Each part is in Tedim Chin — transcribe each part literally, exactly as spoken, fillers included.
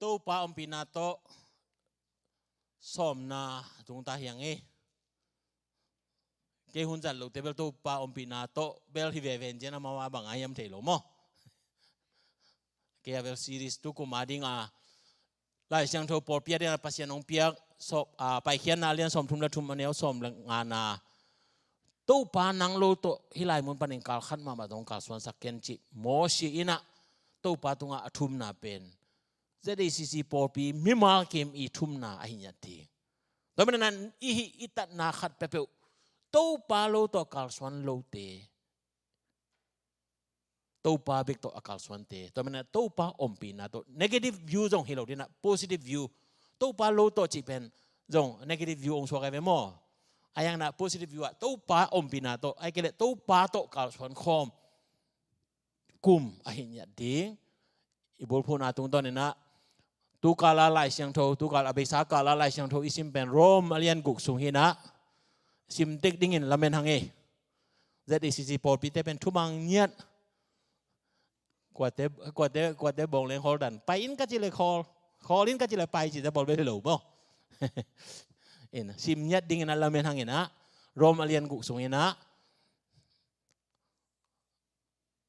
Topa ompihna tawh sawmna tungta hi hang e. Kei hun zat lote bel Topa ompihna tawh bel hi veve in cian a, amau a bang a hiam thei lo maw. Kei a bel series tu kum a ding a Lai Siangtho pawlpi a ding a Pasian hong piak sawm, a, Paikhiatna a lian sawmthum le thum, a neu sawm le ngana, Topa nang lo tawh hih lai mun panin kal khat mahmah zong kalsuansak ken cih Mawsi in a Topa tungah a thumna pen Z A C C pawlpi mimal kim i thumna ahi ngiat ding. Tua manin a i hih i tatna khat peuhpeuh Topa lo tawh kalsuan lote, Topa bek tawh a kalsuante, tua manin a Topa ompihna tawh negative view zong hi lo ding a positive view. Topa lo tawh cih pen zong negative view hong suak ahi ve maw. A hiang na positive view ah Topa ompihna tawh, ahih kei leh Topa tawh kalsuan khawm kum ahi ngiat ding. I bulphuhna tungtawn in a, tu kal a Lai Siangtho, tu kal a beisa kal a Lai Siangtho i sim pen Rom a lian guk sung hi in a, sim tek dingin lamen hang e. Z A C C pawlpite pen thumang ngiat. Kuate, kuate, kuate bawng leng khawl dan. Pai in ka ci le khawl, khawl in ka ci le pai cihte pawl bel hi lo maw. In, sim ngiat dingin a lamen hang in a, Rom a lian guk sung in a,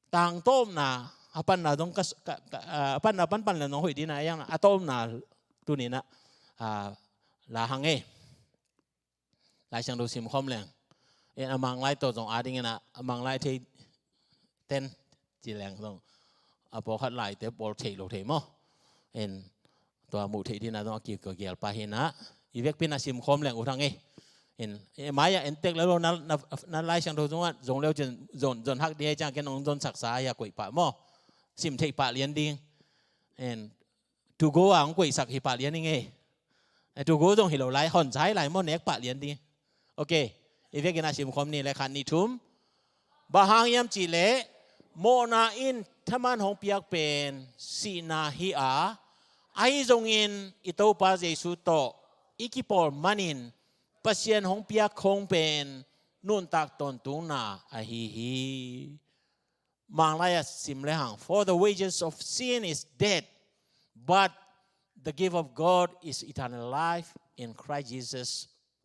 tangtawpna, a panna zong ka, ka, ka, a panna panpan le nong hoih ding a, a hiang a tawpna tuni in a, a, la hang e. Lai Siangtho sim khawm leng, in a Manglai tawh zong a ding in a, a Manglai thei ten ci leng zong a pawlkhat laite pawl thei lo thei maw. In, tua muh theih ding a zong a kik ka gial pah hi in a, i vekpi in a sim khawm leng uh hang e. In, e, mai-ah en tek lelo na, na, na Lai Siangtho zong a, zong leu cin zon, zon hak ding e, ciang ken hong zon saksa a, a koih pah maw. Sim theih pah lian ding. In, to go a hong koihsak hi pah lian ding e. E, to go zong hi lo lai, hon zai lai maw, nek pah lian ding. Ok, i vekin a sim khawm ni le, khat, nih, thum. Bang hang hiam cih leh, mawhna in thaman hong piak pen sihna hi a, ahi zongin i Topa Jesu tawh i kipawl manin Pasian hong piak khong pen nuntak tawntungna ahi hi. Manglai a sim le hang, "For the wages of sin is death, but the gift of God is eternal life in Christ Jesus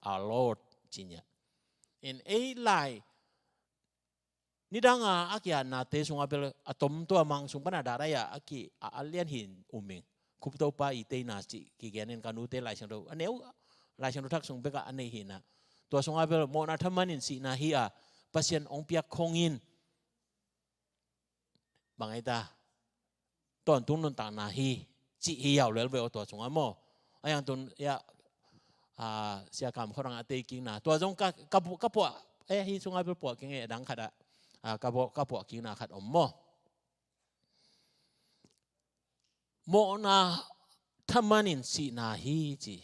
our Lord," ci ngiat. In, ei lai nidang a, a ki-atnate sungah bel a tom, tua mang sung pan a darai a, a ki, a, a lian hi in um ing. Khuptopa i teina cih kigen in, ka nute Lai Siangtho a neu, Lai Siangtho thak sung bekah a nei hi in a. Tua sungah bel mawhna thaman in sihna hi a, Pasian hong piak khong in, bang ai ta, tawntung nuntakna hi, cih hi yaw lel ve aw tua sungah maw. A hiang tun, ya, a, Sia Kam Khaw Rang a tei kikna, tua zong ka, ka, ka puah, eh, hih sungah bel puah kik ing e, a dang khat ah, a, ka puah, ka puah kikna khat om maw. Mawhna thaman in sihna hi, ci.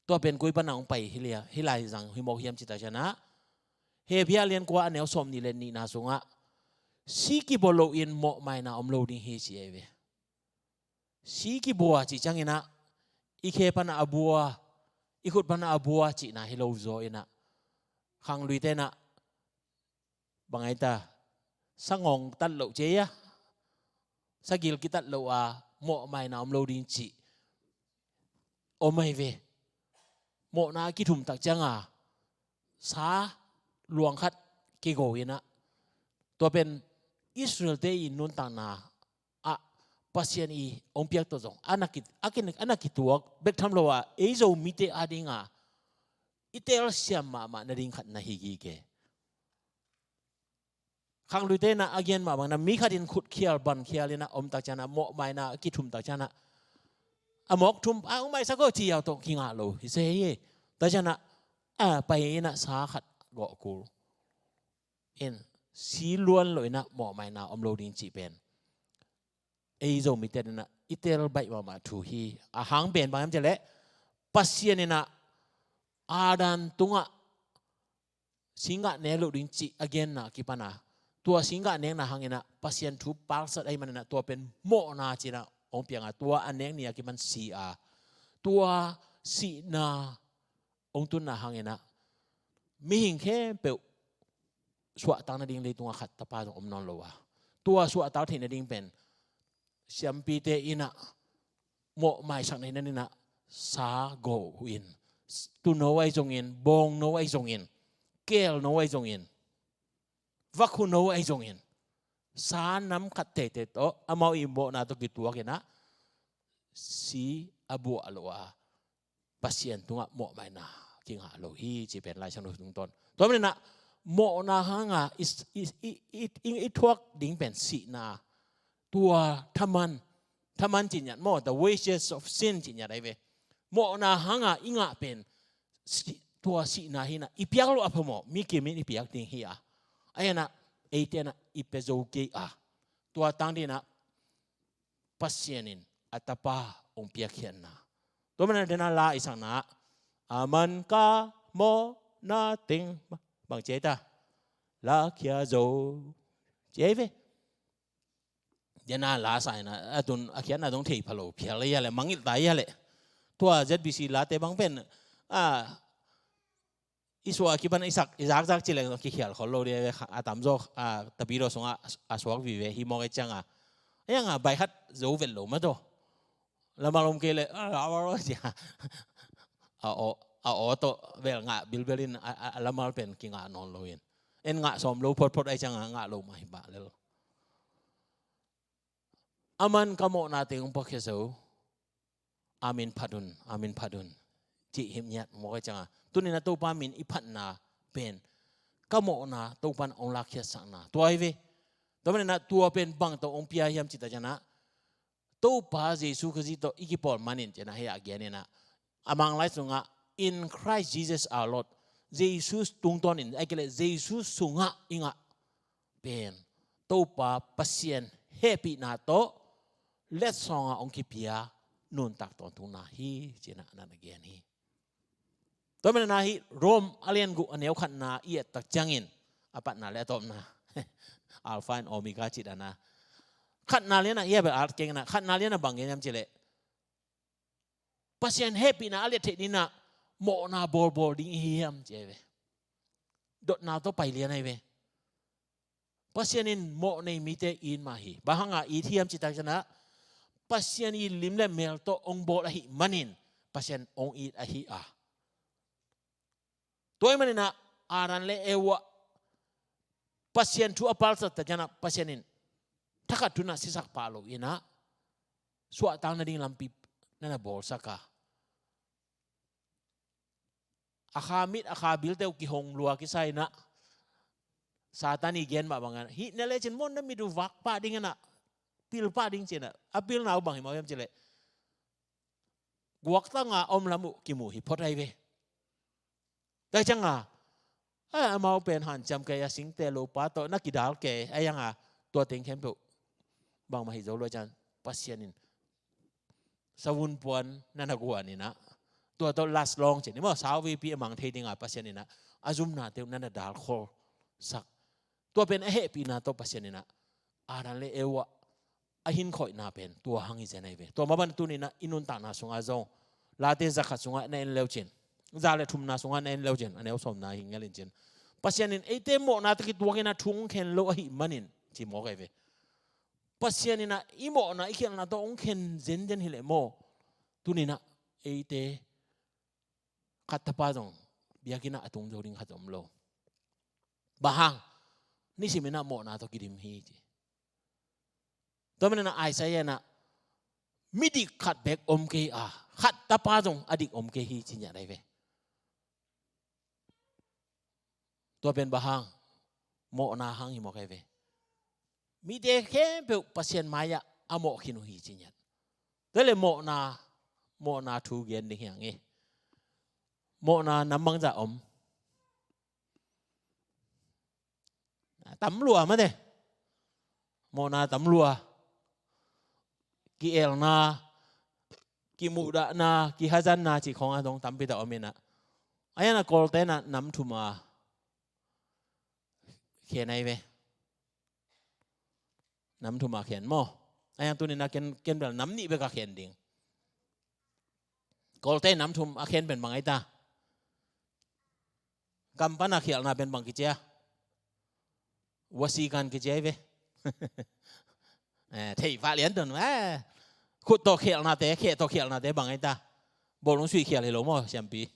Tua pen koi pan a hong pai hi lia, hih lai zang hi mawk hiam cih tak ciangin ah, Hebru a lian kua a neu sawmnih le nihna sungah, si kibawl loin mawhmaina om lo ding hi, ci ahi ve. Si kibua cih ciangin ah, i khe pan a a bua, i khut pan a a bua cihna hi lo zaw in ah, khangluite in ah, bang ai ta, sa ngawng tat loh ci a, sa gil kitat loh a, mawhmaina om lo ding cih om ahi ve. Mawhna a kithum tak ciang a, sa luang khat kigo in ah, tua pen Israel-te i nuntakna ah Pasian i hong piak tawh zong a na ki, a ki, a na kituak bek tham lo a, ei Zomite a ding a i telsiam mahmah nading khat na hi gige. Khangluite in ah a gen mah bangin ah, mi khat in khut khial ban khial in ah om tak ciang ah, mawhmaina a kithum tak ciang ah, a mawk thum a hong maisak aw ci yaw tawh kingah lo hi se hi. Tak ciang ah, a pai in ah sa khat gawh kul in, si luan loh in ah mawhmaina om lo ding cih pen ei Zomite in ah i tel baih mahmah thu hi. A hang pen bang hiam cih leh, Pasian in ah Adam tungah singgah nek loh ding cih a genna a kipan a, tua singgah nekna hangin ah Pasian thu palsat ahih manin ah, tua pen mawhna ci-in ah hong piang a, tua a nek ni a kipan si a, tua sihna hong tunna hangin ah mihing khempeuh suahtak nading leitungah khat tapa zong om nawn lo a, tua suahtak theih nading pen siampite in ah mawhmaisak na hi na in ah, sa go uh in, tuuno ahi zongin, bawngno ahi zongin, keelno ahi zongin, vakhuno ahi zongin, sa nam khat teitei tawh amau i mawhna tawh kituak in ah si a buah lo a, Pasian tungah mawhmaina kingah lo hi ci pen Lai Siangtho tungtawn. Tua manin ah mawhna hanga i, i, i, i, i, i thuak ding pen sihna, tua thaman, thaman cih ngiat maw, the wages of sin cih ngiat ahi ve. Mawhna hanga i ngah pen si, tua sihna hi in ah, i piak loh a phamawh, mi kimin i piak ding hi a, ahi in ah eite in ah i pia zo kei a, tua tang ding in ah Pasian in a Tapa hong piakkhiatna. Tua manin ah dena la i sakna, a man ka mawhna teng, bang ci ai ta, lakhia zo ci ai ve. Dena la sa in ah, a tun a khiatna dong thei pha lo phial le ia le, mangngilh ta ia le. Tua Z B C late bang pen a, i suah a kipan i sak, i zakzak ci leng kikhial khol lo ding a, a tamzaw a tapidaw sungah a suak vive hi mawk e cianga, a ianga by heart zo vet lo mah taw. Lamal om kei le a, a, a, a, cia, a aw, a aw tawh vel ngah bilbel in a, a, a lamal pen kingah nawn lo in, en ngah sawm lo photphot ahi cianga ngah lo mah hi bah lel. A man ka mawhna teng hong piakhia zo. A min phat un, a min phat un, cih himngiat mawk ahi cianga, tuni in ah Topa min i phatna pen ka mawhna Topa in hong lakkhiatsakna tua hi ve. Tua manin ah tua pen bang tawh hong pia hiam cih tak ciangin ah, Topa Jesu Khazih tawh i kipawl manin ci in ah hei a gen in ah, a Manglai sungah, "In Christ Jesus our Lord." Jesu tungtawnin, ahih kei leh Jesu sungah i ngah pen Topa Pasian hehpihna tawh letsong a hong kipia nuntak tawntungna hi ci in ah na na gen hi. Tua manin ah hih Rom a lian guk a neu khatna i et tak ciangin, a patna le a tawpna, Alpha and Omega cih dan a, khatna lian ah, i a bel at keng in ah, khatna lian ah bang gen hiam cih leh, Pasian hehpihna a liat theih ding in ah mawhna bawlbawl ding i hi hiam ci ai ve. Dotna tawh pai lian ai ve. Pasian in mawh nei mite it mah hi. Bang hanga it hiam cih tak ciangin ah, Pasian i lim le mel tawh hong bawl ahih manin Pasian hong it ahi a. Tua ahih manin ah Adam le Eva Pasian thu a palsat tak ciangin ah Pasian in thakhat thu in ah sisak pah lo in ah, suahtak nading lampi na na bawlsak a, a kha mit a kha bilte uh kihong lua kisa in ah, Satan i gen mah bangin, hih na lecin maw na mit uh vak pah ding in ah, pil pah ding ci in ah, a pilna uh bang hi mawk hiam cih leh, guaktang a om lam uh kimu hi phot ai ve. Tua ciangin ah, a, amau pen hanciam kei a, singtel lopa tawh na kidal kei a, ahi hang a, tua teng khempeuh bangmah hi zo lo ciang, Pasian in savun puan na na guan in ah, tua tawh last long ci ni maw, sauveipi a mang thei ding a Pasian in ah a zumnate uh na na dalkholsak. Tua pen a hehpihna tawh Pasian in ah Adam le Eva a hinkhawihna pen tua hang hi zen ai ve. Tua mah bangin tuni in ah i nuntakna sungah zong, Late zakhat sungah na en leu cin, za le thumna sungah na en leu cin, a neu sawmna hi ngelin cin, Pasian in eite mawhna tawh kituak in ah thu hong khen lo ahih manin ci mawk ai ve. Pasian in ah i mawhna i khialhna tawh hong khen zenzen hi leh maw, tuni in ah eite khat tapa zong biakinn ah a tung zo ding khat zong om lo. Bang hang? Nisim in ah mawhna tawh kidim hi ci. Tua manin ah Isaiah in ah, midik khat bek om kei a, khat tapa zong a dik om kei hi ci ngiat ai ve. Tua pen bang hang? Mawhna hang hi mawk ai ve. Mite khempeuh Pasian mai-ah a mawh khin uh hi ci ngiat. Tua leh mawhna, mawhna thu gen ding hi hang e. Mawhna nam bangzah om? Tam lua mate. Mawhna tam lua. Ki-elna, kimuhdahna, kihazanna cih khawng a dong tampi tak om in ah, a ian a Kawlte in ah nam thum a khen ai ve. Nam thum a khen maw? A ian tuni in ah ken, ken bel nam nih bek a khen ding. Kawlte nam thum a khen pen bang ai ta? Kam pan a khialhna pen bang kici a? Wasikan kici ai ve. Eh, theih pah lian tun, eh, khut tawh khialhnate, kheh tawh khialhnate bang ahi ta. Bawlung suih khial hi lo maw, siampi.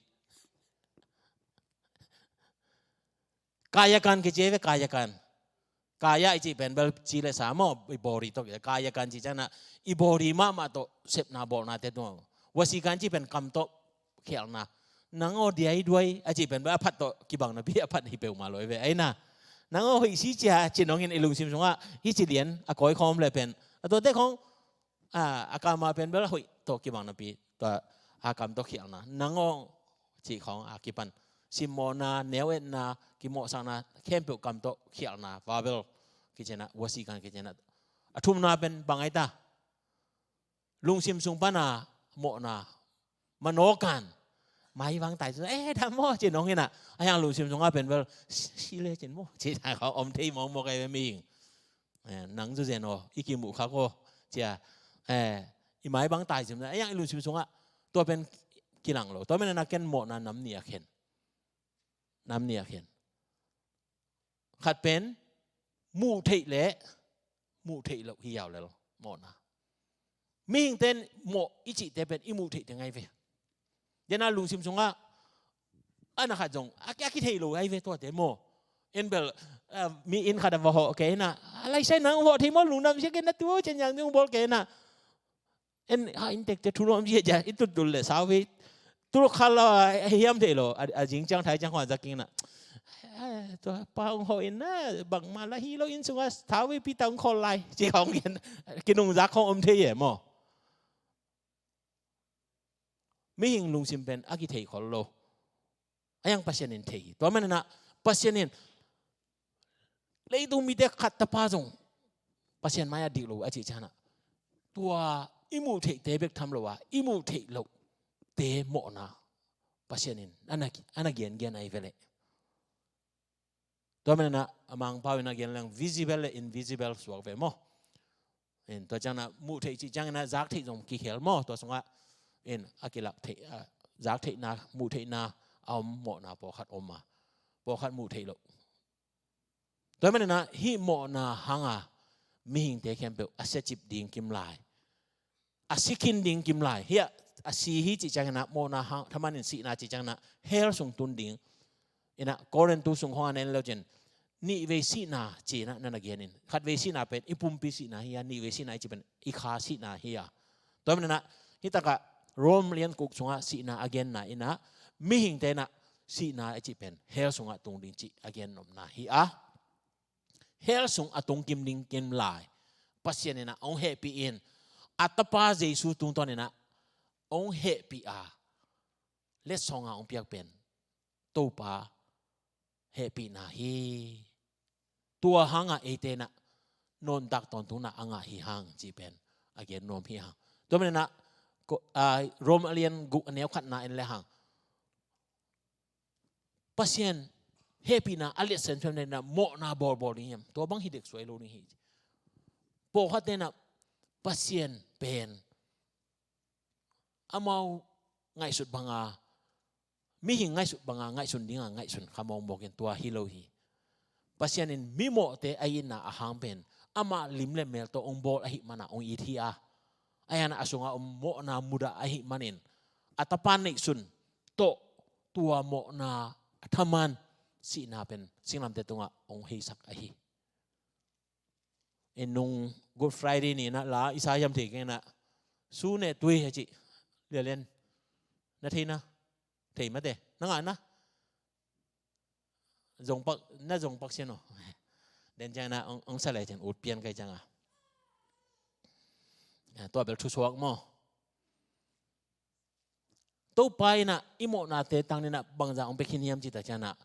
Kayakan kici ve, kayakan. Kaya i cih pen bel ci le sa maw, i body tawh, kayakan cih ciangin ah, i body mahmah tawh sepna bawlnate tung. Wasikan cih pen kam tawh khialhna. Nang aw diaiduai a cih pen bel a phat tawh kibang napi a phat hi peuhmah lo hi ve. Ahi na. Nang aw hoih si cia cih nong in i lungsim sungah hih ci lian a kawi khawm le pen. A tuate khawng, a, a kam a pen bel hoih tawh kibang napi. Tua a kam tawh khialhna. Nang aw cih khawng a kipan. Simmawhna, neu-etna, kimawhsakna, khempeuh kam tawh khialhna. Vowel kici na, wasikan kici na. A thumna pen bang ahi ta. Lungsim sung pana mawhna, manawkan. Mai vang tai, eh, dam maw, ci nong hi na. A hiang lungsim sungah pen bel, si, si le cin maw, ci na kha om thei mawkmawk ahi ve mihing. Eh, nang zu zen aw, i kimuh khak aw, cia. Eh, i mai bang tai cin, a hiang i lungsim sungah, tua pen kilang lo. Tua men a ken mawhna nam nih a khen. Nam nih a khen. Khat pen, muh theih le, muh theih loh hi yau lel, mawhna. Mihingte in mawh i cihte pen i muh theihte ngai ve. Dena lungsim sungah, a na khat zong, a, a kithei lo ai ve tuate maw. En bel, a, mi inn khat a va hawh kei na, a laisai nang hawh thei maw, lungdam sia kei na tu, cen yang tu bawl kei na. En, ha, in tek te thu nuam sia cia, i tut tul le sau ve. Tuluk khal lo, a, hiam thei lo, a, a zing ciang thai ciang hua za king na. A, tua pa ong hawh in na, bangmah la hi lo inn sungah, thau ve pi ta ong khawl lai, ci hong in, kinung zak hong om thei e maw. Mihing lungsim pen a kithei khol lo. A hiang Pasian in thei hi. Tua manin ah Pasian in leitung mite khat tapa zong Pasian mai-ah dik lo a cih ciangin ah, tua i muh theihte bek tham lo a, i muh theih lohte mawhna Pasian in a na, a na gengen ahi ve leh. Tua manin ah a Mangpau in a gen leng visible le invisible suak ve maw. In tua ciangin ah muh theih cih ciangin ah zak theih zong kikhel maw. Tua sungah in a kilak theih, a, zak theihna, muh theihna a om, mawhna pawlkhat om a, pawlkhat muh theih loh. Tua manin ah hih mawhna hanga mihingte khempeuh a siacip ding kim lai, a si khin ding kim lai. Hih a, a si hi cih ciangin ah mawhna hang, thaman in sihna cih ciangin ah hell sung tun ding. In ah Korintu sung khong a na en leu cin, nihvei sihna ci-in ah na na gen in. Khatvei sihna pen i pumpi sihna hi a, nihvei sihna i cih pen i kha sihna hi a. Tua manin ah hih takah Rom lian guk sungah sihna a genna in ah, mihingte in ah sihna i cih pen hell sungah tung ding cih a gen nopna hi a. Hell sung a tung kim ding kim lai Pasian in ah hong hehpih in, a Tapa Jesu tungtawn in ah hong hehpih a, letsong a hong piak pen Topa hehpihna hi. Tua hangah eite in ah nuntak tawntungna a ngah hi hang cih pen a gen nuam hi hang. Tua manin ah ko-, a, Rom a lian guk a neu khatna en le hang, Pasian hehpihna a liatsen phiam in ah mawhna bawlbawl ding hiam? Tua bang hi dek suai lo ding hi. Pawlkhatte in ah Pasian pen amau ngaihsut banga, mihing ngaihsut banga ngaihsun dinga ngaihsun kha mawkmawk in, tua hi lo hi. Pasian in mimawhte a itna a hang pen amah lim le mel tawh hong bawl ahih mana hong it hi a, a hiang a sungah om mawhna mudah ahih manin a Tapa neihsun tawh tua mawhna a thaman sihna pen singlamte tungah hong heisak ahi. In nung Good Friday ni in ah la i sa hiam thei keng in ah, su ne tui a cih. Lialen, na thei na, thei mate, na ngah na. Zong pak, na zong pak sian aw. Den ciang in ah hong, hong sa le ciang ut pian kai ciang a. A, tua bel thusuak maw. Topa in ah i mawhnate tang in ah bangzah hong pia khin hiam cih tak ciang ah,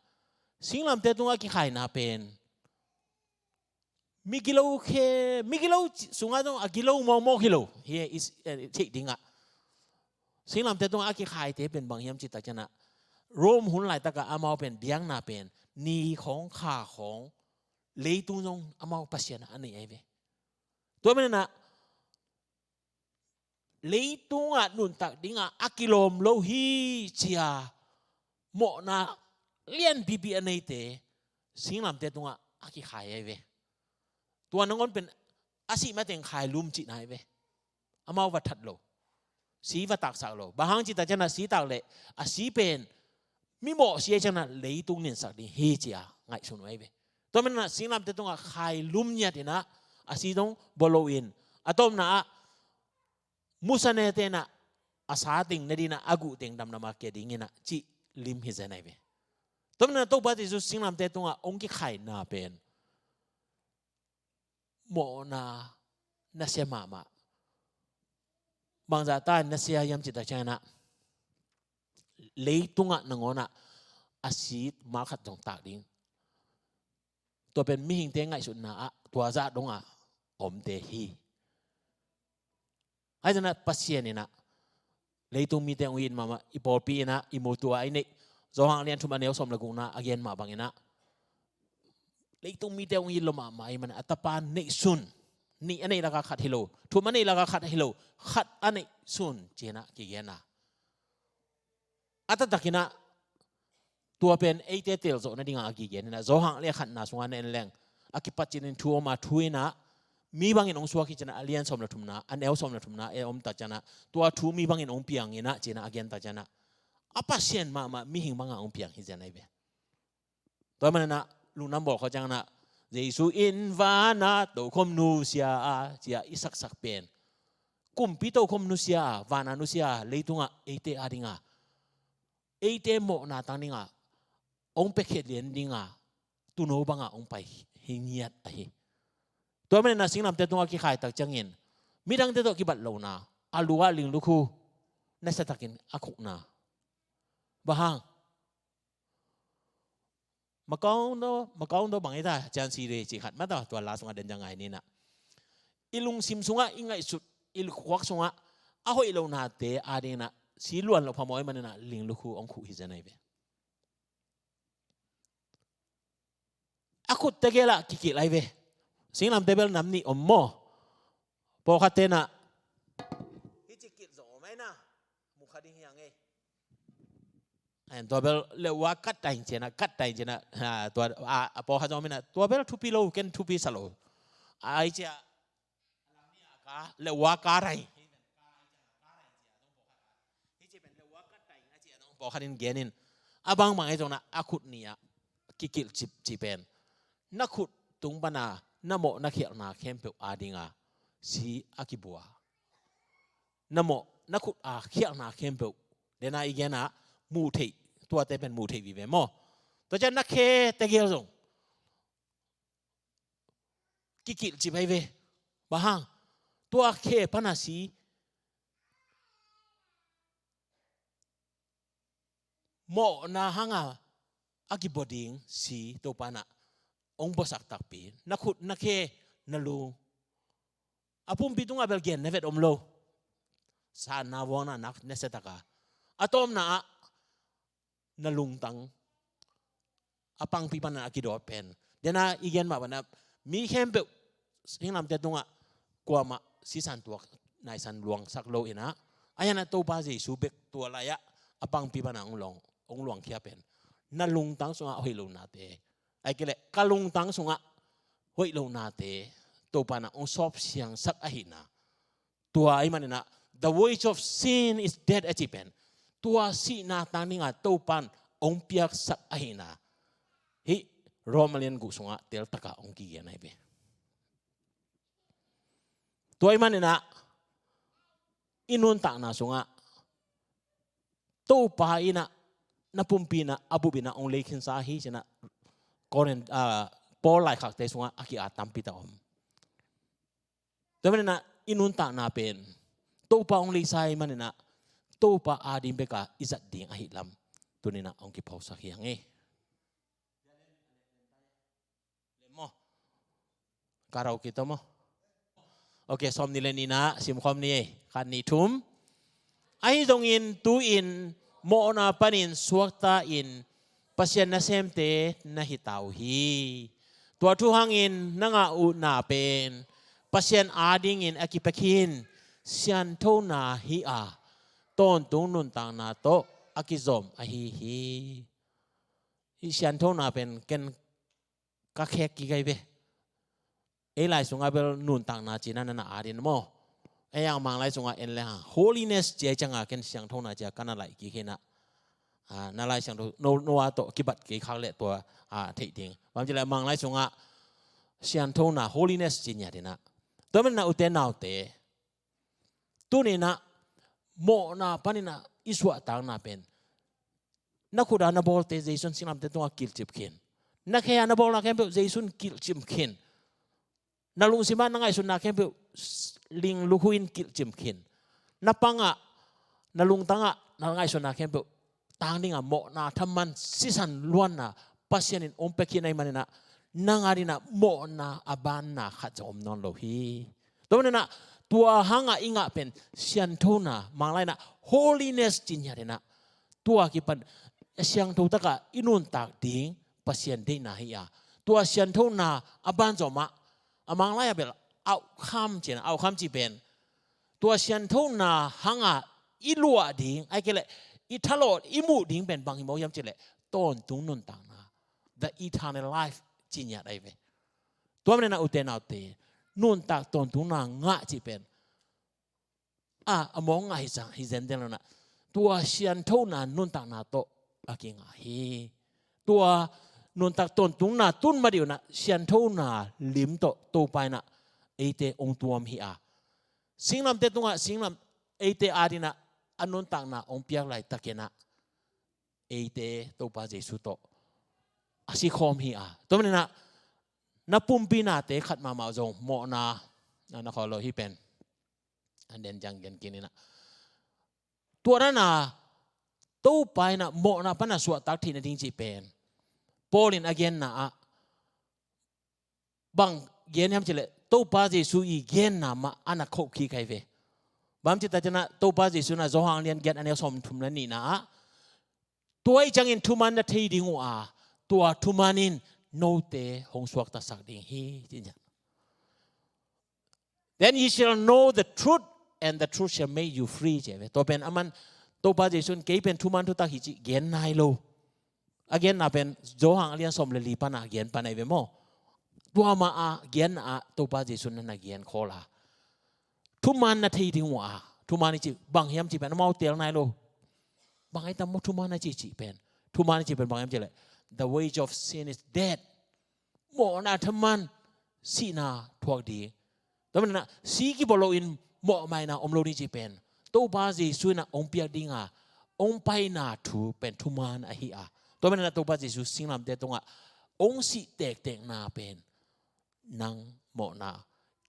singlamte tungah kikhaina pen migilo khe, migilo sungah zong a gilo mawkmawk hi lo hi, i theih dingah. Singlamte tungah a kikhaite pen bang hiam cih tak ciang ah, Rom hun laitakah amau pen biakna pen ni khawng, kha khawng, leitung zong amau pasian a nei ahi ve. Tua manin ah leitungah nuntak dingah a kilawm lo hi cia mawhna lianpipi a neite singlamte tungah a kikhai ahi ve. Tua nangawn pen A sih mateng khailum cihna hi ve. Amau va that lo, si va taksak lo. Bang hang cih tak ciangin ah si tak leh a si pen mimawh si ahih ciangin ah leitung ninsak ding hi ci-a ngaihsun uh ahi ve. Tua manin ah singlamteh tungah khailum ngiat in ah a si dong bua lo in, a tawpna ah musanete in ah a sa teng ne ding in ah a guh teng damdam a kia ding in ah cih lim hi zen ahi ve. Tua manin ah Topa Jesu singlamteh tungah hong kikhaina pen mawhna nasia mahmah. Bangzah ta in nasia hiam cih tak ciangin ah leitungah nangawn ah a si malkhat zong tak ding. Tua pen mihingte ngaihsutna ah tua zah dongah omte hi. Ahi zongin ah Pasian in ah leitung mite hong it mahmah, i pawlpi in ah i muh tua i neih, Johan lian thum a neu sawm le gukna a gen mah bangin ah leitung mite hong it lo mahmah ahih manin a Tapa neihsun, nih a neih lakah khat hi lo, thum a neih lakah khat hi lo, khat a neihsun ci-in ah kigen a. A taktakin ah tua pen eite telzawhna dingin a kigen in ah, Johan lian khatna sungah na en leng a kipat cinin thu om a, thu in ah mi bangin hong suak hi ci-in ah, a lian sawm le thumna, a neu sawm le thumna a om tak ciangin ah tua thu mi bangin hong piang in ah ci-in ah a gen tak ciangin ah a Pasian mahmah mihing bangah hong piang hi zen ahi ve. Tua manin ah lungdam bawl khawh ciangin ah Jesu in van ah tokhom nusia a ci-a i saksak pen, kumpi tokhom nusia a, van a nusia a, leitungah eite a dingin, eite mawhna tang dingin hong piakhia lian dingin tuuno bangah hong pai hi ngiat ahi. Tua manin ah singlamteh tungah kikhai tak ciangin midangte tawh kibat lohna, a lu ah linglukhu nasiatakin a khukna. Bang hang? Macondo, Macondo bang hi ta, Chan Siri cih khat mah ta, tua la sungah den ciang ngai ni in ah, i lungsim sungah i ngaihsut, i khuak sungah a hoih lohnate a dingin ah si luan loh phamawh ahih manin ah linglukhu hong khuh hi zen ahi ve. A khut tegel ah kikilh ahi ve. Singlamteh bel nam nih om maw? Pawlkhatte in ah hih ci kilh zong om ahi na, mu kha ding hi hang e. Tua bel leuva kat ta ing ci-in ah, kat ta ing ci-in ah, tua a pawlkhat zong om in ah, tua bel thupi lo, ken thupi sa lo. Ai cia leuva ka rai. Pawlkhat in gen in, a bangbang ahi zongin ah a khut nih ah kikilh cipcip pen na khut tung pana na mawh na khialhna khempeuh a dingin si a kibua. Na mawh na khut a khialhna khempeuh, den a i gen a, muh theih, tuate pen muh theih vive maw? Tua ciang na khe tegel zong kikilh cip ahi ve. Bang hang? Tua khe pana si mawhna hanga a kibua ding si Topa in ah hong buasak takpi. Na khut, na khe, na lung, a pumpi tungah bel gen na vet om lo. Sanna vuangna nak nasiatak a, a tawpna ah na lungtang a pangpi pana a kidawt pen, den a i gen mah bangin ah mi khempeuh singlamteh tungah kuamah sisan tuak naisan luangsak lo in ah, a hiang ah Topa Jesu bek tua lai-ah a pangpi pana hong luang, hong luangkhia pen na lungtang sungah a hoih lohnate, ahih kei leh ka lungtang sungah hoih lohnate Topa in ah hong sawpsiangsak ahihna. Tua ahih manin ah, the wage of sin is death a ci pen, tua sihna tang dingin Topa in hong piaksak ahihna hih Rom a lian guk sungah teltak a hong kigen ahi ve. Tua ahih manin ah i nuntakna sungah Topa in ah na pumpi in ah a bup in ah hong lei khinsa hi ci-in ah Korin, ah, Paul laikhakte sungah a ki-at tampi tak om. Tua manin ah i nuntakna pen Topa hong leisa ahih manin ah Topa ading bek a i zat ding ahih lam tuni-in ah hong kiphawksak hi hang e. Karaoke tawh maw? Ok, sawmnih le nihna simkhawm ni e. Khat, nih, thum. Ahi zongin tu-in mawhna panin suakta-in Pasian nasemte na hita uh hi. Tua thu hangin na ngah uh na pen Pasian adingin a kipia khin sianthona hi a, tawntung nuntakna tawh a kizom ahi hi. Hih sianthona pen ken ka khek kik ahi ve. Ei lai sungah bel nuntakna cina na na adin maw. Ei ang Manglai sungah en le hang holiness cia i ciangah ken siangthona cia ka na laih kik hi na. Ah, na Lai Siangtho no, Noah tawh kibat kei khak leh tua, ah, theih ding. Bang ci leh Manglai sungah sianthona holiness ci ngiat hi na. Tua man na ute naute. Tuni na mawhna panin a i suahtakna pen. Na khut a na bawlte Jesu'n singlamteh tungah kilhcip khin. Na khe a na bawlna khempeuh Jesu'n kilhcip khin. Na lungsim ah na ngaihsutna khempeuh ling lukhu in kilhcip khin. Na pang ah, na lungtang ah, na ngaihsutna khempeuh tang ding a mawhna thaman sisan luanna Pasian in hong pia khin ahih manin a, nang ading a mawhna a banna khat zong om nawn lo hi. Tua manin a, tua hang a i ngah pen sianthona, Manglai in a holiness ci ngiat hi na. Tua kipan siangtho tak a i nuntak ding Pasian deihna hi a. Tua sianthona a banzawm ah, a Manglai a bel outcome ci na, outcome ci pen. Tua sianthona hang a i luah ding, ahih kei leh i thalawh i muh ding pen bang hi maw hiam ci leh, tawntung nuntakna. The eternal life ci ngiat ahi ve. Tua manin a ute naute, nuntak tawntungna ngah cih pen. A, a mawng ngah hi ciang, hi zenzen lo na. Tua sianthona nuntakna tawh a kingah hi. Tua nuntak tawntungna tun ma dih uh na, sianthona lim tawh Topa in a eite hong tuam hi a. Singlamteh tungah, singlam eite ading a, a nuntakna hong piak laitakin a. Eite Topa Jesu tawh a sikhawm hi a. Tua manin a, na pumpi nate khat mahmah zong mawhna, na, na khawh lo hi pen. An den jang gen kinin a. Tua dan a, Topa in a mawhna pan a suahtak theih nading cih pen. Paul in a genna ah. Bang gen hiam ci leh, Topa Jesu i genna mah a na khauh kik ahi ve. Bang ci ta ciang a, Topa Jesu in a Johan lian giat a neu sawmthum le nihna ah. Tua ahih ciangin thuman na thei ding uh a, tua thuman in note hong suaktasak ding hi, ci ngiat. Then ye shall know the truth, and the truth shall make you free, ci ve. Tua pen aman, Topa Jesu in kei pen thuman thutak hi cih gen nai lo. A genna pen Johan a lian sawm le li pan a gen pan ahi ve maw. Tua mah a genna ah Topa Jesu in na na gen khawl a. Thuman na thei ding uh a. Thuman i cih bang hiam cih pen amau teel nai lo. Bang ahi tam maw thuman a cih cih pen. Thuman i cih pen bang hiam cih leh, the wage of sin is death. Mawhna thaman sihna thuak ding. Tua manin a, si kibawl loin mawhmaina om lo ding cih pen. Topa Jesu in a hong piak ding a, hong paina thu pen thuman ahi a. Tua manin a Topa Jesu singlamteh tungah hong sih tektekna pen. Nang mawhna,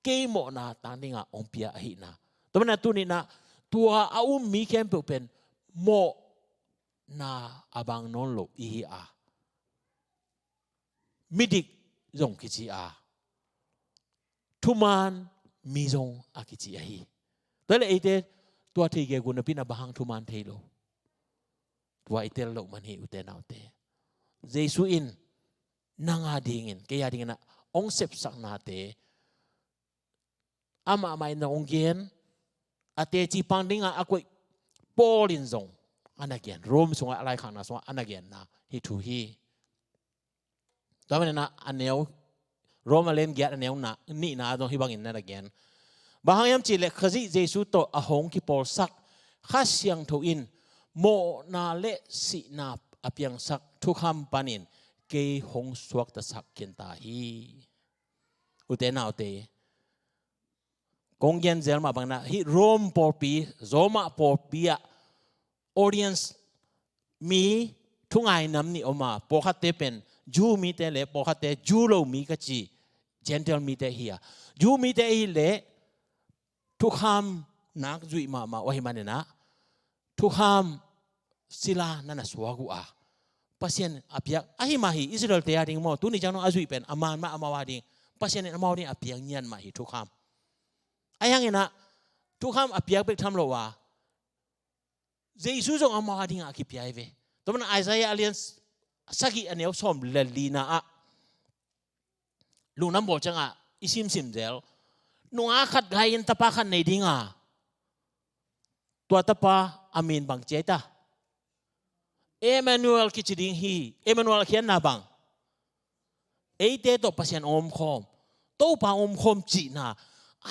kei mawhna tang ding a hong pia ahihna. Tua manin a tuni in a, tua a um mi khempeuh pen mawhna a bang nawn lo i hi a. Midik zong kici a. Thuman mi zong a kici ahi. Tua leh eite tua thei gegu napi in a bang hang thuman thei lo. Tua i tel loh man hi ute naute. Jesu in nang adingin, kei adingin a hong sepsaknate. Amah mah in zong hong gen, a teci pang ding a a koih Paul in zong a na gen. Rome sungah a laikhakna sungah a na genna hi thu hi. Tua manin a, a neu, Rome a lian giat a neu na, nihna zong hih bangin na na gen. Bang hang hiam cih leh Khazih Jesu tawh a hong kipawlsak Kha Siangtho in mawhna le sihna a piangsak thukham panin kei hong suaktasak khin ta hi. Ute naute. Kong gen zel mah bangin a, hih Rome pawlpi, Roma pawlpi ah audience mi thungai nam nih om a, pawlkhatte pen Jew mite le pawlkhatte Jew lo mi ka ci, Gentile mite hi a. Jew mite ahih leh thukham nak zuih mahmah uh ahih manin a, thukham sila na na suak uh a, Pasian a piak ahi mah hi. Israel-te ading maw, tuni ciang dong a zuih pen a man mah amau ading, Pasian in amau ading a piak ngiat mah hi thukham. Ahi hangin a, thukham a piak bek tham lo a, Jesu zong amau ading a kipia hi ve. Tua manin Isaiah a lian sagih a neu sawm le lina ah, lungdam bawl ciangah i simsim zel. Nungak khat gai-in tapa khat nei ding a, tua tapa a min bang ci ai ta? Emmanuel kici ding hi. Emmanuel a khiatna bang? Eite tawh Pasian om khawm. Topa omkhawm cihna.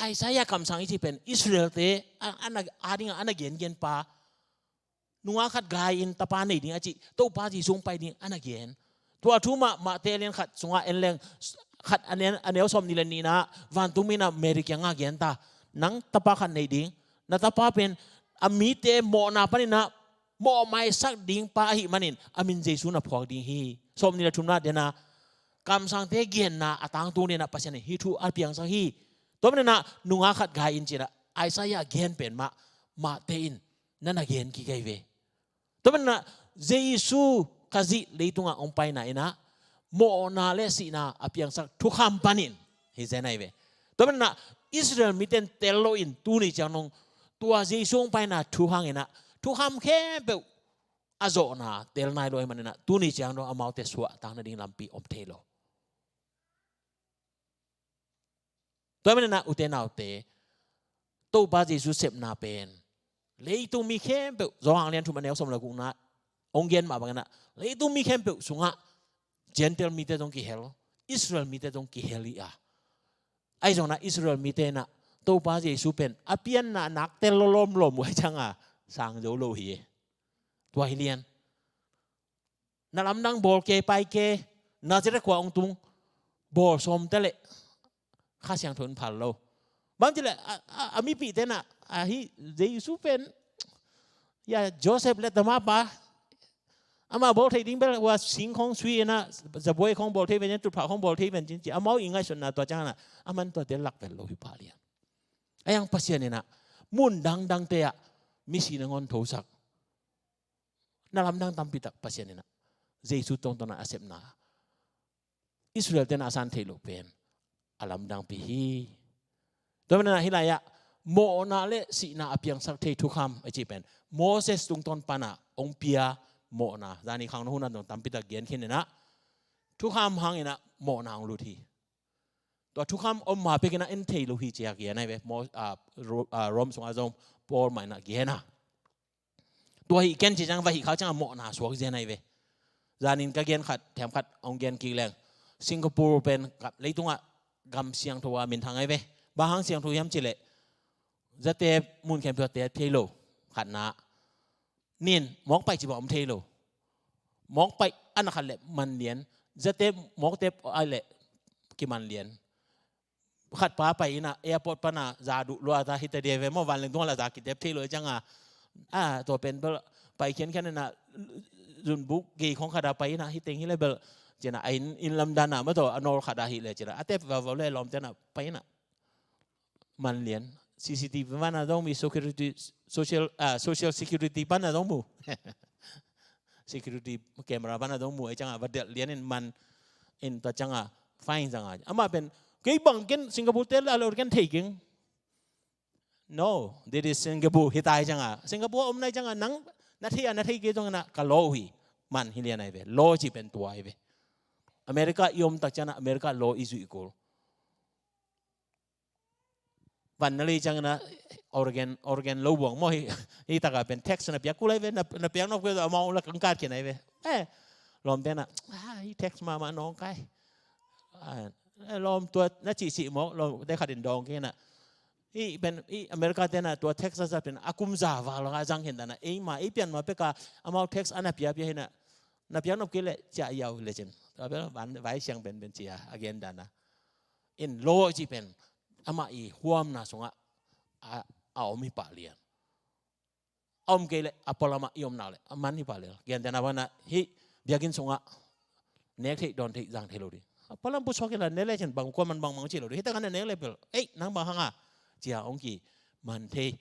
Isaiah kamsang i cih pen Israel-te a, a na, a dingah a na gengen pa, nungak khat gai-in tapa nei ding a cih Topa Jesu hong pai ding a na gen. Tua thu mah Matthai lian khat sungah en leng, khat a neu, a neu sawmnih le nihna, vantungmi in ah Mary kiangah gen ta. Nang tapa khat nei ding, na tapa pen a mite mawhna panin ah mawhmaisak ding pa ahih manin a min Jesu na phuak ding hi. Sawmnih le thumna, dena kamsangte genna a tangtung dena Pasian in hih thu a piangsak hi. Tua manin ah nungak khat gai-in cih ah Isaiah gen pen mah Matthai in na na gen kik ahi ve. Tua manin ah Jesu Khazih leitungah hong paina in ah mawhna le sihna a piangsak thukham panin hi zen ahi ve. Tua manin ah Israel mite in tel loin tuni ciang dong tua Jesu hong paina thu hangin ah thukham khempeuh a zawhna tel nai lo ahih manin ah tuni ciang dong amaute suahtak nading lampi om thei lo. Tua manin ah ute naute, Topa Jesu sepna pen leitung mi khempeuh, Johan lian thum a neu sawm le gukna hong gen mah bangin ah leitung mi khempeuh sungah Gentile mite zong kihel, Israel mite zong kihel hi a. Ahi zongin ah Israel mite in ah Topa Jesu pen a pianna nak tel lo lawmlawm uh ahih ciangin sang zo lo hi. Tua hi lian. Na lamdang bawl kei, pai kei, Nazareth khua hong tung, bawl sawm ta leh Kha Siangtho in phal lo. Bang ci leh a, a, a mipihte in ah, a, hih Jesu pen, ya, Joseph le tama pa, amah bawl thei ding bel, ua sing khawng sui in ah, zabuai khawng bawl thei ven, tutphah khawng bawl thei ven cin ci, amau i ngaihsutna tua ciangin ah, aman tuate lak vet lo hi pah lian. Ahi zongin Pasian in ah mun dangdangte ah misi nangawn thosak. Na lamdang tampi tak Pasian in ah Jesu tungtawn a sepna, Israel-te in a san theih loh pen a lamdangpi hi. Tua manin ah hih lai-ah mawhna le sihna a piangsak thei thukham a cih pen Moses tungtawn pan a hong pia mawhna. Zani khangno hun ah zong tampi tak gen khin in ah thukham hangin ah mawhna hong lut hi. Tua thukham om ma pek in ah en thei lo hi ci a gen ahi ve. Mo-, a, Ro-, a, Rome sungah zong Paul mah in ah gen a. Tua hi ken ci ciang va hih khak ciang a mawhna suak zen ahi ve. Zanin ka gen khat, them khat hong gen kik leng, Singapore pen ka, leitungah gam siangtho a minthang ahi ve. Bang hang siangtho hiam cih leh, zatep mun khempeuh a tep thei lo. Khatna, nin, mawk paih ci bang om thei lo. Mawk paih a na khat leh man lian, zatep mawk tep ahih leh kiman lian. Khat pa pai in ah airport pan a za duh lua ta hi ta dia ve maw, vanleng tungah la za kitep thei lo ciang a. A, tua pen bel pai khiankhian in ah zunbuk gei khawng khat a pai in ah hi teng hi leh bel ci in ah a inn, inn lamdan a maw, tua a nawl khat a hi leh ci in ah a tep vauvau leh lawmte in ah pai in ah man lian. C C T V pan a zong mu, security, social, a, social security pan a zong mu. Security camera pan a zong mu, ahih ciang a va delh lian in man in tua ciang a fine zang a. Amah pen, kei bang ken Singapore te la lo ken thei keng. No, this is Singapore, hi ta ahih ciang a. Singapore om na ahih ciang a nang na thei a na thei kei zong in ah ka law uh hi. Man hi lian ahi ve. Law cih pen tua ahi ve. America i om tak ciang a America law i zuih kul. Van na lei ciangin ah organ, organ lo buang maw, hih, hih tak a pen tax na piak kul ahi ve, na, na piak nop kul a amau la kangkat khin ahi ve. Eh, lawmte in ah, ah, hih tax mahmah nawngkai. Ah, eh, lawm tua na cihcih maw, lawmte khat in dawng kei in ah. Hih pen, hih America te in ah tua tax a zat pen a kum za val a zang khin dan a. Ei ma, ei pian ma pek a amau tax a na piapia hi in ah. Na piak nop kei leh ciah yau le cin. Tua pen van, vai siang pen pen ci a, a gen dan a. In law cih pen amah i huamna sungah a, a om hi pah lian. A om kei leh a pualam ah i om nak leh a man hi pah lian. Gentehna bangin ah hih biakinn sungah nek theih, dawn theih, zang thei lo ding. A pualam pusuak in la nek le cin bang kuaman bangmang ci lo ding. Hih tak a na nek le bel, ei, nang bang hang a, ci a hong kiman thei.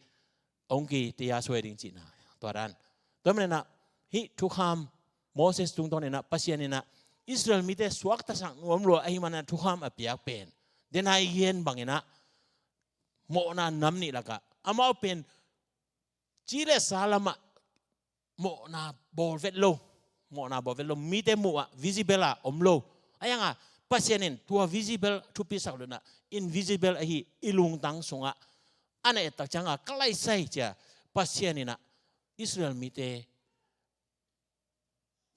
Hong kite a suai ding cihna. Tua dan. Tua manin ah hih thukham Moses tungtawn in ah Pasian in ah Israel mite suaktasak nuam lua ahih manin ah thukham a piak pen, den a i gen bangin ah mawhna nam nih lakah amau pen ci le sa lamah mawhna bawl vet lo. Mawhna bawl vet lo. Mite muh ah visible a om lo. Ahi zongin ah Pasian in tua visible thupisak lo in ah invisible ahi i lungtang sungah a na et tak ciang a ka laisai ci a Pasian in ah Israel mite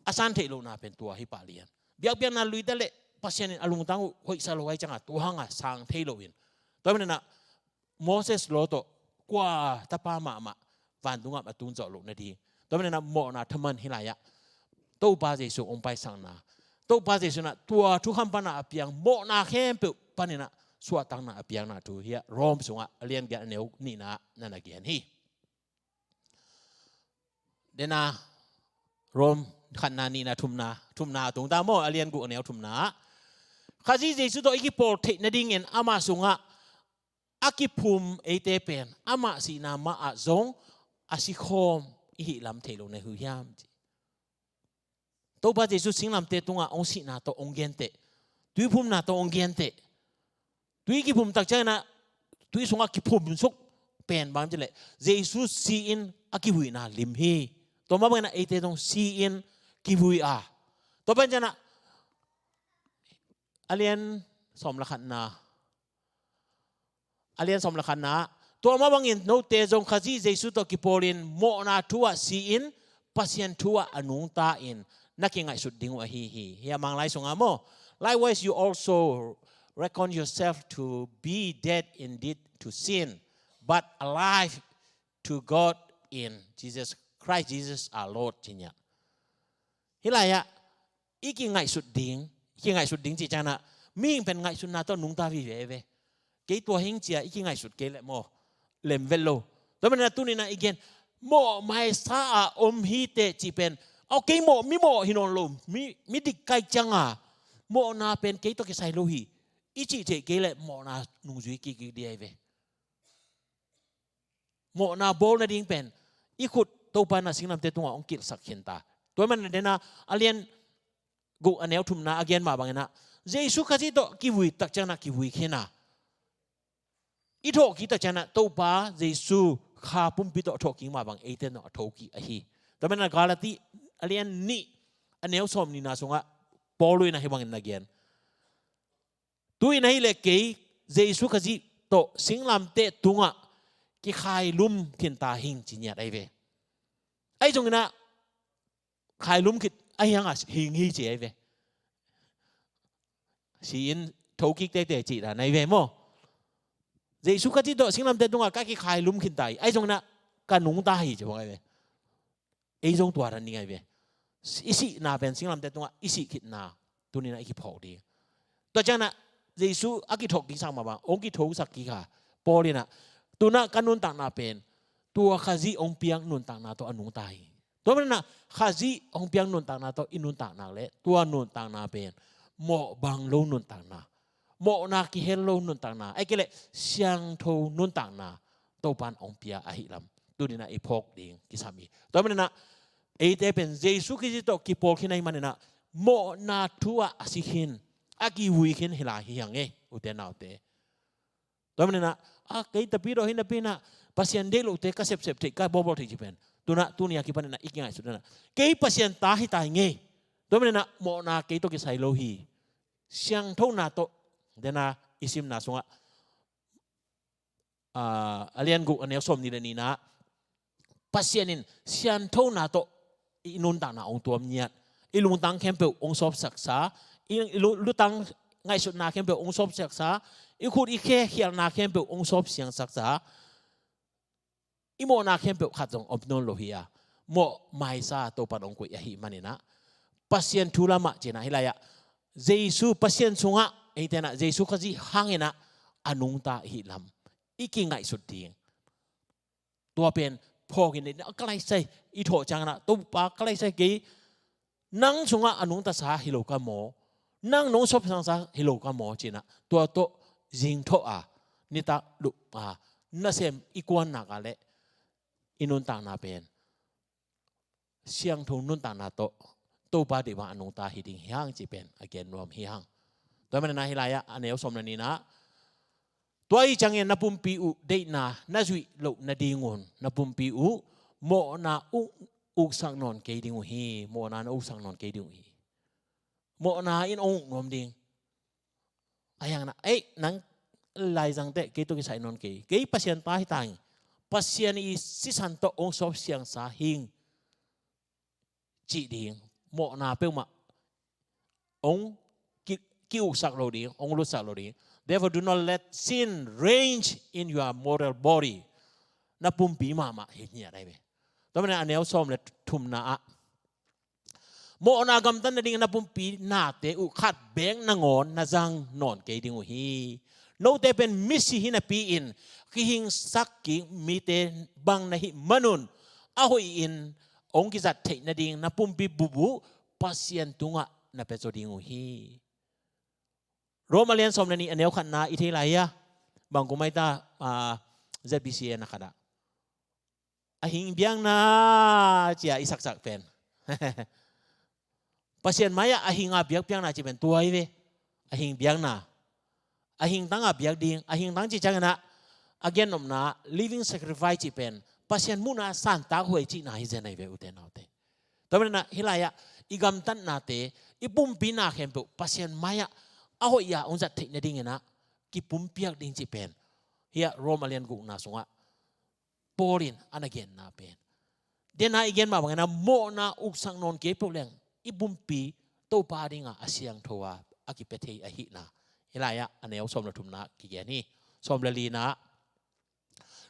a san theih lohna pen tua hi pah lian. Biakpiakna lui ta leh Pasian in a lungtang uh hoihsa lo ahih ciangah tua hangah sang thei loin, tua maninah Moses law tawh kua tapa mahmah vantungah a tun zawh loh nading, tua maninah mawhna thaman hih lai-ah Topa Jesu hong paisakna, Topa Jesu inah tua thukham panah a piang mawhna khempeuh paninah suahtakna a piakna thu hiah Rom sungah a lian giat a neu nihna ah na na gen hi. Dena Rom khatna, nihna, thumna, thumna a tungta maw, a lian guk a neu thumna ah Khazih Jesu tawh i kipawl theih nadingin amah sungah a kiphum eite pen amah sihna mah ah zong a sikhawm i hih lam thei lo na hi uh hiam ci. Topa Jesu singlamte tungah hong sihna tawh hong genteh, tuiphumna tawh hong genteh, tui kiphum tak cianginah tui sungah kiphum suk pen bang cileh Jesu si-in a kivuina lim hi. Tua mah banginah eite zong si-in kivui a, tua pen cianah a lian sawm le khatna, a lian sawm le khatna ah, tua mah bangin note zong Khazih Jesu tawh kipawlin mawhna thu ah si-in Pasian thu ah a nungta-in na kingaihsut ding uh ahi hi. Hiah Manglai sungah maw, likewise you also reckon yourself to be dead indeed to sin, but alive to God in Jesus Christ, Jesus our Lord, ci-in ah. Hih lai-ah i kingaihsut ding, i kingaihsut ding cih cianginah mihing pen ngaihsutna tawh nungta vive ve. Kei tua hing cia i kingaihsut kei leh maw, lemvet lo. Tua maninah tuninah i gen, mawh maisa ah om hiteh cih pen, aw kei mawh, mi mawh hi nawn lo, mi, mi dik ka hih cianga mawhna pen kei tawh kisai lo hi i cih theih kei leh mawhna nungzui kikik ding ahi ve. Mawhna bawl nading pen i khut Topa inah singlamte tungah hong kilhsak khinta. Tua maninah dena a lian guk a neu thumna a gen mah banginah Jesu Khazih tawh kivui tak cianginah kivui khin a, i thawhkik tak cianginah Topa Jesu kha pumpi tawh a thawhkik mah bang eite tawh a thokik ahi. Tua maninah Galati a lian nih a neu sawm nihna sungah Paul in ah hih bangin na gen, tu-in ahih leh kei Jesu Khazih tawh singlamteh tungah kikhailum khinta hing ci ngiat ahi ve. Ahi zonginah khailum khit ahi hangah hing hi ci ahi ve. Si-in thokik teitei cih dan ahi ve maw. Jesu Khazih tawh singlamteh tungah ka kikhailum khinta hi, ahi zonginah ka nungta hi ci bang ahi ve. Ei zong tua dan ding ahi ve. I sihna pen singlamteh tungah i sih khitna tuninah i kiphawk ding. Tua cianginah Jesu a kithawhkiksak mah bang hong kithosak kik a, Paul inah tunah ka nuntakna pen tua Khazih hong piak nuntakna tawh a nungta hi. Tua maninah Khazih hong piak nuntakna tawh i nuntakna le tua nuntakna pen mawh bang lo nuntakna, mawhna kihel lo nuntakna, ahih kei leh siangtho nuntakna Topan hong pia ahih lam tuninah i phawk ding kisam hi. Tua maninah eite pen Jesu Khazih tawh kipawl khin ahih maninah mawhna thu ah a si khin, a kivui khin hi lai hi hang e, ute naute. Tua maninah a kei tapi tawh hi napi inah Pasian deih lohte ka sepsep theih, ka bawlbawl theih cih pen tunah tuni a kipaninah i kingaihsut inah kei Pasian ta hi ta hi ngei. Tua maninah mawhna kei tawh kisai lo hi. Siangthona tawh, dena i simna sungah a lian guk a neu sawm nih le nihna ah Pasian in sianthona tawh i nuntakna hong tuam ngiat, i lungtang khempeuh hong sawpsaksa, i, i lu-, lutang ngaihsutna khempeuh hong sawpsaksa, i khut i khe khialhna khempeuh hong sawpsiangsaksa, i mawhna khempeuh khat zong om nawn lo hi a, mawh maisa Topan hong koih ahih maninah Pasian thu lamah cinah hih lai-ah Jesu, Pasian sungah eite inah Jesu Khazih hanginah a nungta i hih lam i kingaihsut ding. Tua pen phawkin a ka laisai i thawh cianginah Topa ka laisai kei, nang sungah a nungtasa hi lo ka maw, nang nong sawpsiangsa hi lo ka maw cinah tua tawh zingthawh a, nitak lup a, nasem i kuannak ah le i nuntakna pen siangtho nuntakna tawh Topa deihbang a nungta hi ding hi hang cih pen a gen nuam hi hang. Tua maninah hih lai-ah a neu sawm le nihna ah tua ahih ciangin na pumpi uh deihna na zuih loh nadingun na pumpi uh mawhna uk, uksak nawn kei ding uh hi. Mawhna na uksak nawn kei ding uh hi. Mawhna in hong uk nuam ding. A hiangna ei nang laizangte kei tawh kisai nawn kei, kei Pasian ta hi ta hing, Pasian i sisan tawh hong sawpsiangsa hing cih ding mawhna peuhmah hong ki-, ki-uksak lo ding, hong lutsak lo ding. Therefore, do not let sin reign in your mortal body. Na pumpi mahmah hi ngiat ahi ve. Tua manin a neu sawm le thumna ah, mawhna gamtat nading na pumpi nate uh khat beek nangawn na zang nawn kei ding uh hi. Note pen misi hinapi-in kihingsak kik mite bang na hih manun a hoihin hong kizat theih nading na pumpi bup uh Pasian tungah na pia zaw ding uh hi. Rom a lian sawm le nih a neu khatna i thei lai hia? Bang kum ai ta, ah, Z B C A na khatah, a hing biakna ci-a i saksak pen. Pasian mai-ah a hinga biakpiakna cih pen tua hi ve. A hing biakna. A hingtanga biak ding, a hingtang cih ciangin ah, a gennopna, living sacrifice cih pen Pasian muhna santak huai cihna hi zen ahi ve, ute naute. Tua manin ah hih lai-ah i gamtatnate, i pumpi na khempeuh Pasian mai-ah a hoih-a hong zat theih nadingin ah kipumpiak ding cih pen, hih ah Rom a lian gukna sungah Paul in a na genna pen, den a i gen mah bangin ah mawhna uksak nawn kei peuh leng i pumpi Topa dinga a siangtho a, a kipia thei ahihna hih lai-ah a neu sawm le thumna kigen hi. Sawm le lina,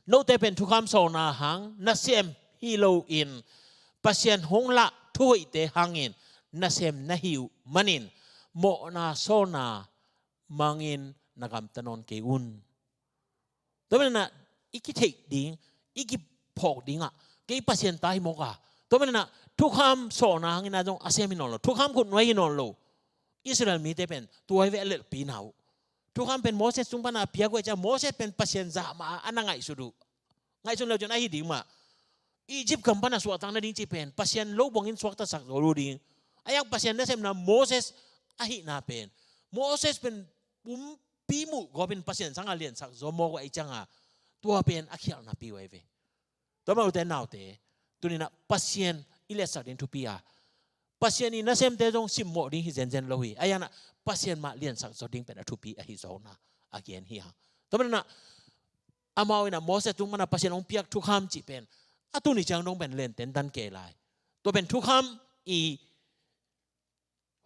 note pen thukham sawlna hang nasem hi loin Pasian hong lah thuhoihte hangin nasem na hi uh manin mawhna sawlna mangin na gamta nawn kei un. Tua manin ah i kitheih ding, i kiphawk dingah kei Pasian ta hi mawk a. Tua manin ah thukham sawlna hangin ah zong a sem hi nawn lo, thukham khutnuai hi nawn lo. Israel mite pen tua hi ve a lelhpina uh. Thukham pen Moses tung pana a piak uh ahih ciang Moses pen Pasian zah mah a na ngaihsut uh. Ngaihsun lo cun ahi ding mah. Egypt gam pana suahtak nading cih pen Pasian lo buangin suaktasak zo lo ding. A iang Pasian nasemna Moses ahihna pen, Moses pen pumpi muh gawpin Pasian sanga liansak zo mawk uh ahih cianga tua pen a khialhna pi uh ahi ve. Tua mah ute naute, tuninah Pasian i liatsak ding thupi a, Pasian i nasemte zong simmawh ding hi zenzen lo hi. A ianah Pasian mah liansak zo ding pen a thupi ahi zawkna a gen hi a. Tua maninah amau inah Moses tung mana Pasian hong piak thukham cih pen a tuni ciang dong pen len tentan kei lai. Tua pen thukham i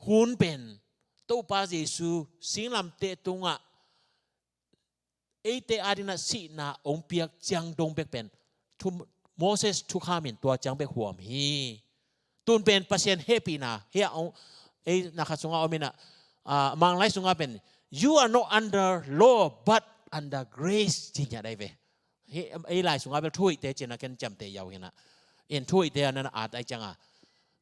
hun pen Topa Jesu singlamteh tungah eite adingah sihna hong piak ciang dong bek pen thu, Moses thukham in tua ciang bek huam hi. Tun pen Pasian hehpihna hia hong, ei na khat sungah om inah, ah, Manglai sungah pen, "You are not under law but under grace," ci ngiat ahi ve. Hih ei lai sungah bel thuhoihte cina ken ciamteh yau hinah. In thuhoihte a nana at ahi cianga.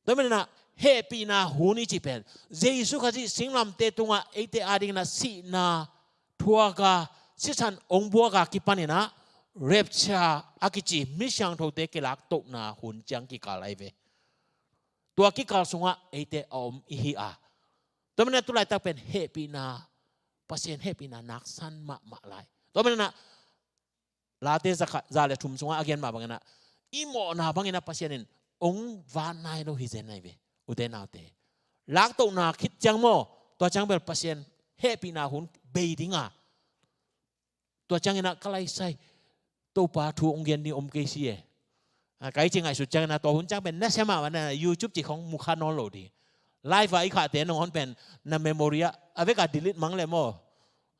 Tua maninah hehpihna hun i cih pen Jesu Khazih singlamteh tungah eite adingin a sihna thuaka sisan hong buaka kipaninah rapture a kici mi siangthote kilaktohna hun ciang kikal ahi ve. Tua kikal sungah eite a om ihi a. Tua maninah tulaitak pen hehpihna, Pasian hehpihna naksan mahmah lai. Tua maninah Late za kha, za le thum sungah a gen mah banginah i mawhna banginah Pasian in hong van nai lo hi zen ahi ve. Ute naute, laktohna khit ciang maw, tua ciang bel Pasian hehpihna hun bei dinga, tua cianginah ka laisai Topa thu hong gen ding om kei si e. A, kai ci ngaihsut cianginah tua hun ciang pen nasia mahmah na YouTube cih khong mu kha nawn lo ding. Live a i khahte nangawn pen na memory ah a veka delete mang le maw,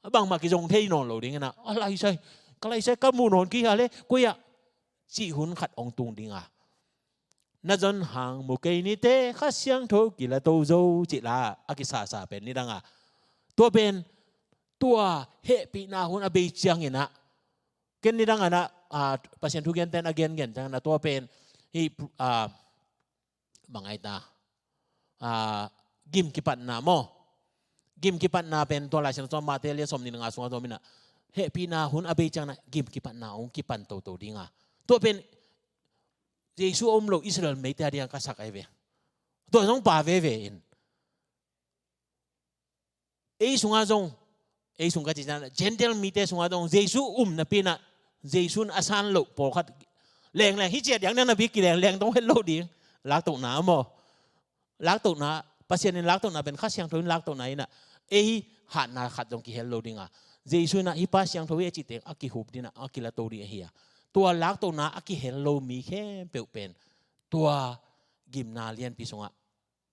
a bangmah kizong thei nawn lo dinginah, a laisai, ka laisai ka mu nawn kei hia le, koi ah cih hun khat hong tung dinga, na zon hang mu kei nite Kha Siangtho kilato zo cih la a kisasa pen nidanga, tua pen tua hehpihna hun a bei cianginah, ken nidanganah, ah, Pasian thugenten a gengen cianginah tua pen hih, ah, bang ai ta, ah, gim kipatna maw? Gim kipatna pen tua Lai Siangtho Mate lian sawmnih le nga sungah tua minah hehpihna hun a bei cianginah gim kipatna hong kipan toto dinga, tua pen Jesu a um lo Israel meite a dinga ka sak ahi ve. Tua zong pa veve in ei sungah zong, ei sung ka cih ciang Gentile mite sungah zong Jesu um napi inah Jesu in a san loh pawlkhat lengleng hi ciat diang na napi kilengleng dong het lo ding. Laktohna maw? Laktohna, Pasian in laktohna pen Kha Siangtho in laktohna inah ei hatna khat zong kihel lo dinga, Jesu inah hih Pa Siangtho hi a cihte a kihup dinah a kilato ding ahi a. Tua laktohna a kihel lo mi khempeuh pen tua gimna lianpi sungah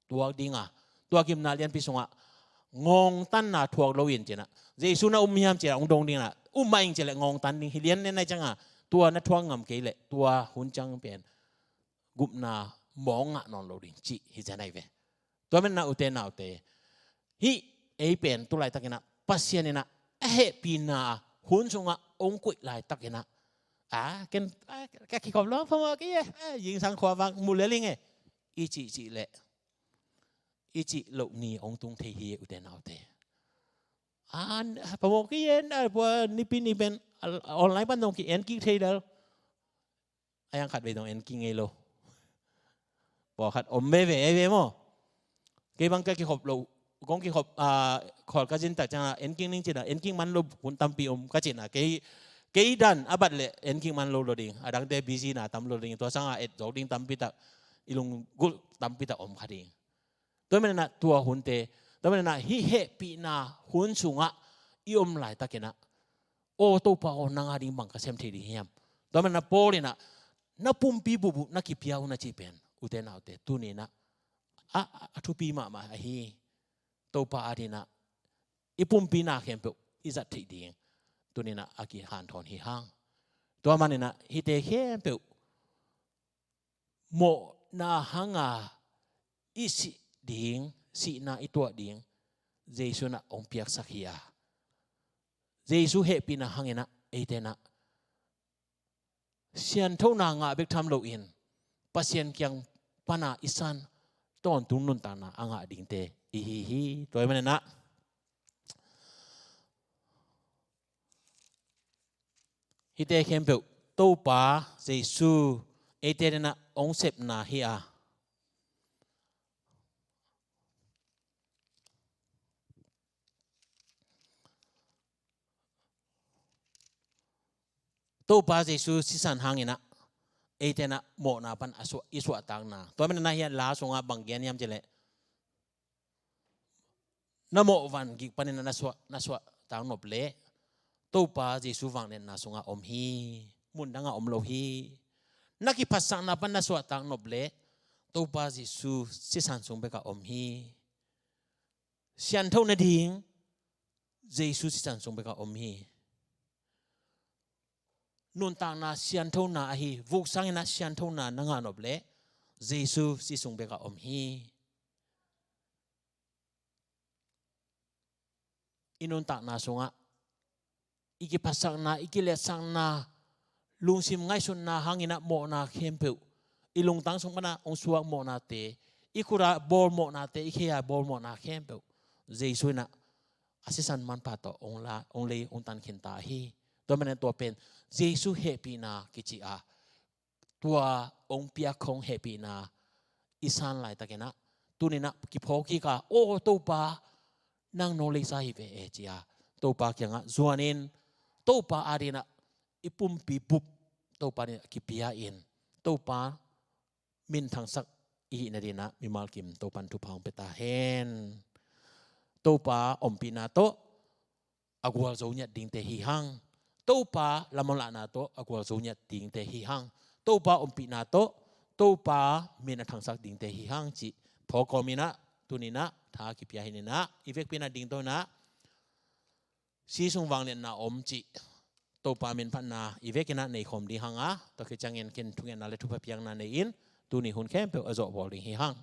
tuak dinga, tua gimna lianpi sungah ngawngtanna thuak lo in cinah, Jesu na um hiam cinah hong dong ding inah, um mah ing cileh ngawngtan ding hi lian nen ai cianga, tua na thuak ngam kei leh tua hun ciang pen gupna mawng ngah nawn lo ding cih hi cian ai ve. Tua menah ute naute, hih ei pen tu laitakinah Pasian inah a hehpihna hun sungah hong kuih laitakinah, a ken, a ka kikhop lo phamawh kei e, a zingsang khua vang mu lel ing e, i cihcih leh i cih loh ni hong tung thei hi ute naute. A phamawh kei e, a pua nipi ni pen online pan dong ki en kik thei lel. A yang khat vei dong en kik ngei lo. Pawlkhat om veve ei ve maw? Kei bang ka kikhop lo, kong kikhop, a, khawl ka zin tak ciangah en kik ning cinah, en kik man lo hun tampi om ka cinah, kei, kei dan a bat leh en kik man lo lo ding, a dangte busy na tam lo ding, tua sangah et zawk ding tampi tak, i lunggulh tampi tak om kha ding. Tua menah tua hunte, tua menah hih hehpihna hun sungah i om laitakinah, aw Topa aw, nang a ding bang ka sem thei ding hiam? Tua menah Paul inah na pumpi bup uh na kipia uh na cih pen ute naute, tuninah a, a, a thupi mahmah ahi. Topa a dinah i pumpi na khempeuh i zat theih ding tuninah a kihanthawn hi hang. Tua maninah hihte khempeuh mawhna hanga i sih ding, sihna i tuah ding Jesu inah hong piaksak hi a, Jesu hehpihna hanginah eite inah sianthona ngah bek tham loin Pasian kiang pana i san tawntung nuntakna a ngah dingte i hi hi. Tua hi maninah hihte khempeuh Topa Jesu eite dinah hong sepna hi a, Topa Jesu sisan hanginah eite inah mawhna pan a suah, i suahtakna. Tua menah hiah la sungah bang gen hiam cileh, na mawh van gik panin na suah, na suahtak nop leh Topa Jesu vangliatna sungah om hi. Mundangah om lo hi. Na kiphatsakna pan na suahtak nop leh Topa Jesu sisan sung bekah om hi. Siantho nading Jesu sisan sung bekah om hi. Nuntakna sianthona ahi, vuksanginah sianthona na ngah nop leh Jesu si sung bekah om hi. I nuntakna sungah i kiphatsakna, i kiletsakna, lungsim ngaihsutna hanginah mawhna khempeuh, i lungtang sung panah hong suak mawhnate, i khut a bawl mawhnate, i khe a bawl mawhna khempeuh Jesu inah a sisan manpha tawh hong la, hong lei, hong tan khinta ahi. Tua manin tua pen Jesu hehpihna kici a, tua hong piak khong hehpihna i san laitakinah tuninah kiphawk kik a, aw Topa, nang nong leisa hi ve e ci a, Topa kiangah zuanin Topa a dinah i pumpi bup Topa dinah kipia in, Topa minthangsak i hih nadinah mimal kim Topan thupha hong pia ta hen. Topa ompihna tawh a gualzo ngiat dingte hi hang. Topa lamlahna tawh a gualzo ngiat dingte hi hang. Topa ompihna tawh Topa min a thangsak dingte hi hang cih phawk kawminah tuninah tha kipia hininah i vekpi inah dingto inah si sung vangliatna om cih Topa min phatna i vekinah neikhawm ding hanga, tua khit ciangin ken thungetna le thupha piakna nei-in tuni hun khempeuh a zawhbawl ding hi hang.